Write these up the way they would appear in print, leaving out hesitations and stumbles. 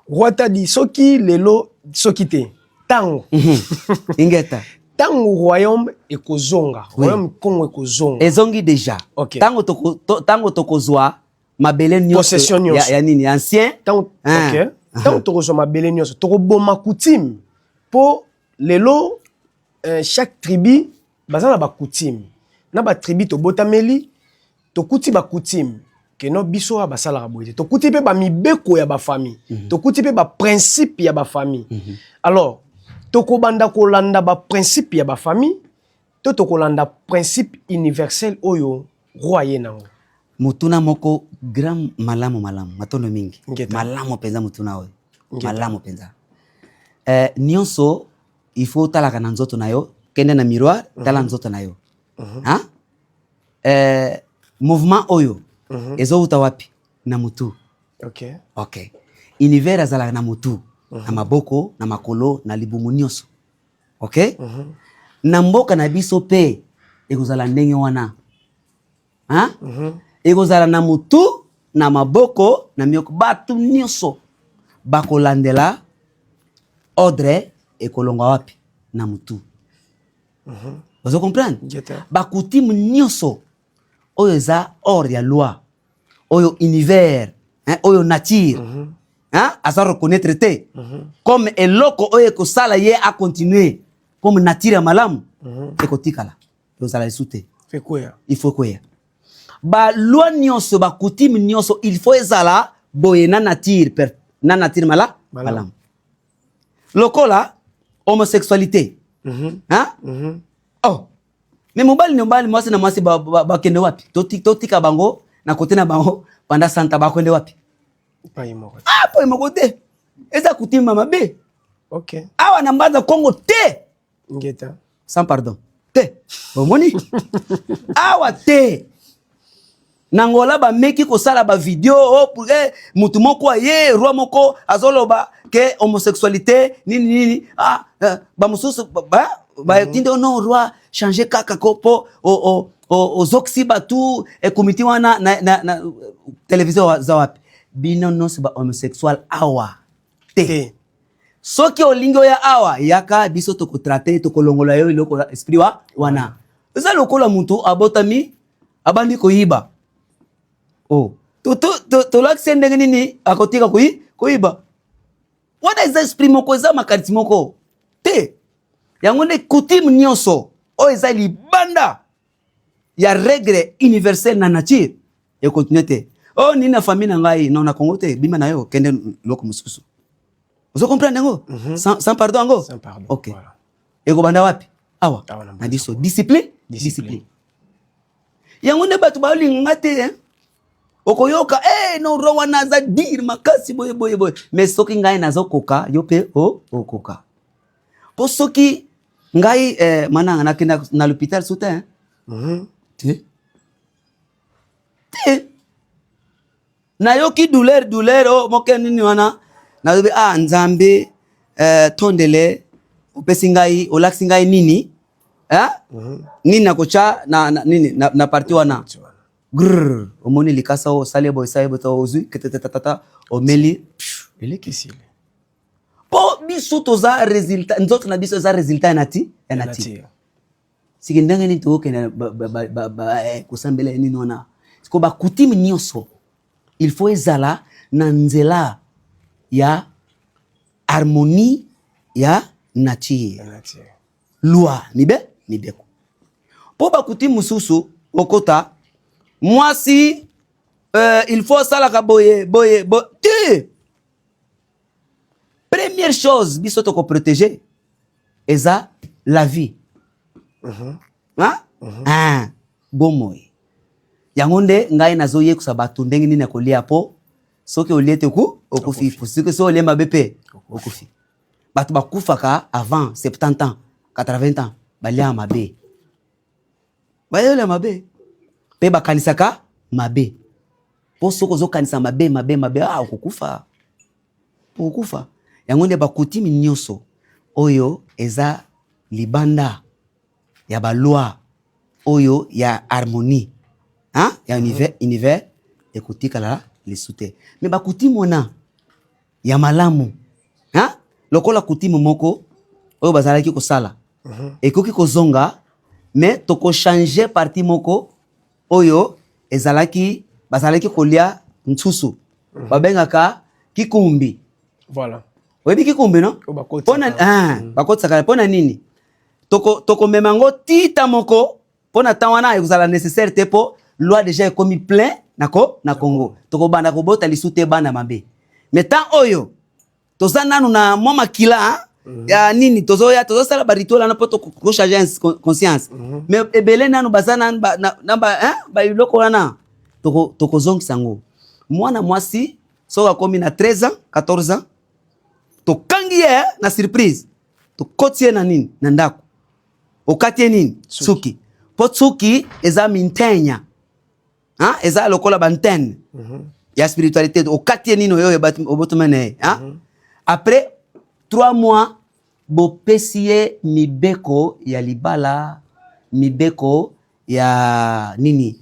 Roi Tadi, soki lelo, soki te, ntango Ingeta. Ntango royaume ekozonga, royaume Congo ekozonga. Ezongi déjà. Ok. Ntango tokozwa mabele nyonso Possession nyonso. ya nini, ancien. Ntango Ah. Ok, ntango tokozwa mabele nyonso, tokoboma coutume, mpo lelo chaque tribu baza na bacoutume na batribu. Tobotameli, tokuti bacoutume keno biso oyo basalaka boye te. Tokuti mpe bamibeko ya bafamille, tokuti mpe baprincipe ya bafamille. Alors tokobanda kolanda baprincipe ya bafamille to tokolanda principe universel oyo roi ye nango? Motuna moko grand, malamu, malamu, matondo mingi. Ngeta. Malamu mpenza motuna oyo. Ngeta. Malamu mpenza. Nyonso il faut otalaka na nzoto na yo. Kende na miroir, tala nzoto na yo. Hein? Mouvement oyo ezowuta wapi? Na mutu. Ok, univers azalaka na mutu, na maboko, na makolo, na libumu nyonso. Ok, na mboka na biso mpe ekozala ndenge wana. Hein? Ekozala na mutu, na maboko, na mioko. Bato nyonso bakolandela ordre ekolongwa wapi? Na mutu. Ozo comprendre? Ngeta. Bacoutume nyonso oyo eza hors ya loi oyo univers, hein, oyo nature, hein, aza reconnaître te comme eloko oyo ekosala ye acontinue comme nature ya malamu, ekotikala, ekozala lisusu te. Fekwea. Il faut koya baloi nyonso, bacoutume nyonso, il faut ezala boye na nature na nature Malamu. malamu. Lokola homosexualité, hein? Oh, mais mobali na mobali, mwasi na mwasi, bakende wapi? Totika bango na kote na bango pendant 100 ans, bakende wapi? Pai moko. Ah, po moko te, eza coutume mabe. Awa na Mbanza Kongo te. Ngeta. Sans pardon te. Omoni awa te, na Angola bameki kosala bavideo oh, mutu moko aye, roi moko azoloba ke homosexualité nini nini. Ah, bamosusu batindi ba, non, roi, change kaka ko mpo ozokisi bato ekomiti wana na télévision za wapi. Bino nyonso bahomosexuel awa te, te. Soki olingi oya awa, yaka, biso tokotraiter, tokolongola yo eloko esprit wa wana. Eza lokola motu abotami, abandi koyiba. Oh. Tolakisi ye ndenge nini akotika koyiba. Wana eza esprit moko, eza makanisi moko te. Yango nde coutume nyonso oyo eza libanda ya règle universelle na nature ekontinue te. Oyo nini na famille na ngai? Non, na Kongo te. Bima na yo, kende loko mosusu. Ozo comprendre yango? Sans pardon yango. Sans pardon. Ok. Voilà. Ekobanda wapi? Awa. Awa na na biso, discipline. Discipline. Discipline yango nde bato baolinga te, hein? Okoyoka non, roi wana aza dire makasi boye boye boye, mais soki ngai nazokoka, yo mpe okoka. Mpo soki ngai mananga nakenda na l'hôpital so te, hein? Te te, nayoki douleur, douleur o moke nini wana, nalobi: "Ah Nzambe, tondele opesi ngai, olakisi ngai nini, eh? Nini nakotya na nini na partie wana." Grrr, omoni likasa oyo osali boye, osali boye, ozwi ketetetatata, omeli, pfiou, eleki. Esili. Mpo biso toza résultat, nzoto na biso eza résultat ya nature. Nature. Siki ndenge nini tokokende kosambela nini wana? Siko bacoutume nyonso il faut ezala na nzela ya harmonie ya nature. Ya nature. Loi, mibeko. Mpo bacoutume mosusu okota mwasi, il faut asalaka boye boye bo te. Première chose biso tokoprotéger eza la vie. Hein? Ah, bomoi yango nde ngai nazoyekusa bato ndenge nini ya kolia, mpo soki olie te ku okufi, soki olie mabe mpe okufi. Bato bakufaka avant 70 ans, 80 ans, baliaka mabe, bayolia mabe mpe bakanisaka mabe. Mpo soki ozokanisa mabe, mabe, mabe, ah, okokufa, okokufa. Yango nde bacoutume nyonso oyo eza libanda ya baloi oyo ya harmonie, hein? Ya univers, univers ekotikala lisu te. Mais bacoutume wana Ya malamu, hein? Lokola coutume moko oyo bazalaki kosala ekoki kozonga, mais tokochange partie moko oyo ezalaki, bazalaki kolia nsusu, babengaka kikumbi. Oyebi kikumbi, no? Oyo bakotisaka. Mpona ah, bakotisaka mpona nini? Tokomema yango tita moko mpona temps wana ekozala nécessaire te, mpo loi déjà ekomi plein na Congo. Tokobanda kobota lisu te bana mabe. Mais temps oyo toza nanu na mwa makila ya nini, tozoya tozosala barituel wana mpo tokochange conscience. Mais ebele nanu baza nanu na hein, babiloko wana. Tokozongisa yango. Mwana mwasi soki akomi na 13 ans, 14 ans, tokangi ye na surprise, tokoti ye na nini, na ndako, okati ye nini? Suki, mpo suki eza mintenya, hein? Eza lokola bantene ya spiritualité. Okati ye nini oyo obotoma na ye, hein? Après 3 mois, bopesi ye mibeko ya libala, mibeko ya nini,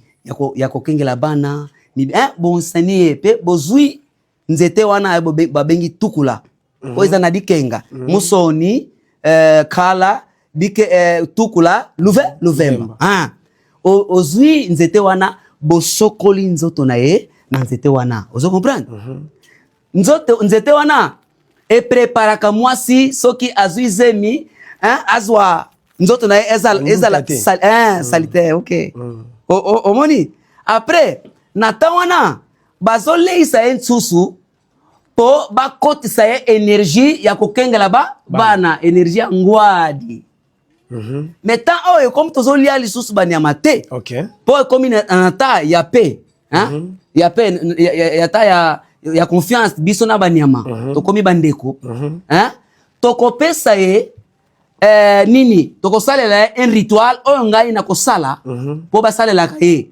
ya kokengela bana, hein? Bonsani ye mpe bozwi nzete wana babengi tukula, oyo eza na dikenga, musoni, kala dike, tukula, luvemba. Ah. Ozwi nzete wana, bosokoli nzoto na ye na nzete wana. Ozo comprendre? Nzoto, nzete wana epreparaka mwasi soki azwi zemi, hein, azwa nzoto na ye ezala, ezala te. Hein, salité, ok. Omoni, après na temps wana bazoleisa ye nsusu mpo bakotisa ye énergie ya kokengela bana, énergie ya ngwadi. Mais temps oyo ekomi tozolia lisusu banyama te, mpo ekomi na ta ya pe, hein? Ya pe ya ta ya confiance biso na banyama, tokomi bandeko, hein? Tokopesa ye nini, tokosalela ye un rituel oyo ngai nakosala mpo basalelaka ye.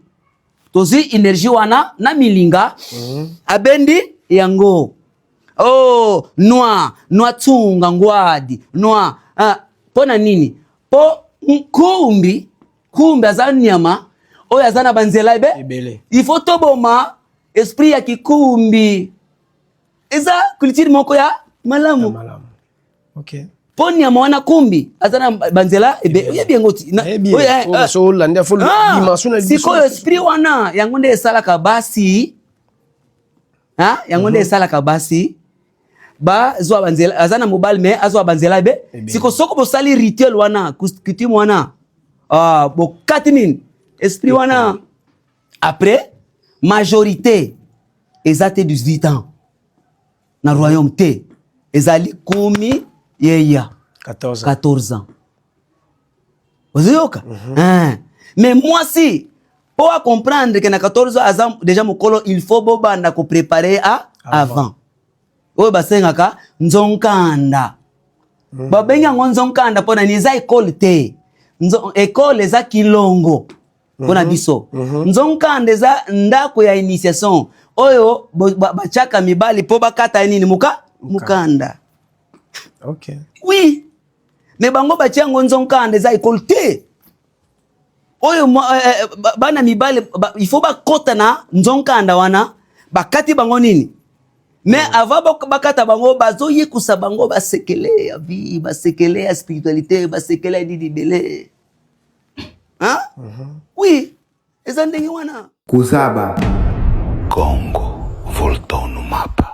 Tozwi énergie wana na milinga, abendi yango, oh, noa noa tsunga ngwadi noa, ah, mpo na nini? Mpo nkumbi, kumbi aza nyama oyo aza na banzela ebe. Ebele. Il faut toboma esprit ya kikumbi. Eza culture moko ya malamu. Malamu, ok. Mpo nyama wana kumbi aza na banzela ebe, oyebi yango ti Nayebi. Oyo, Oyo so olandi fo Ah, dimension na biso. Sikoyo esprit wana, yango nde esalaka basi, ah, yango nde esalaka basi bazwa banzela. Aza na mobali mais azwa banzela ebe. Ebele. Siko soko bosali rituel wana, coutume wana, ah, bokati nini, esprit wana. Après majorité eza te 18 ans na royaume te, ezali kumi yeya. 14 ans. 14 ans, ozoyoka, hein. Mais mwasi, mpo acomprendre ke na 14 ans aza déjà mokolo, il faut bobanda kopréparer a avant oyo basengaka nzonkanda. Babengi yango nzonkanda mpo na nini? Eza ekole te. Ekole eza kilongo mpo na biso. Nzonkanda eza ndako ya initiation oyo batiaka mibali mpo bakata ye nini, mukanda. Oui, mais bango batia yango nzonkanda, eza ekole te. Oyo bana mibali il faut bakota na nzonkanda wana, bakati bango nini. Mais avant bakata bango, bazoyekusa bango basekele ya vie, basekele ya spiritualité, basekele ya nini ebele, hein? Oui, eza ndenge wana. Kuzaba. Congo voltou no mapa.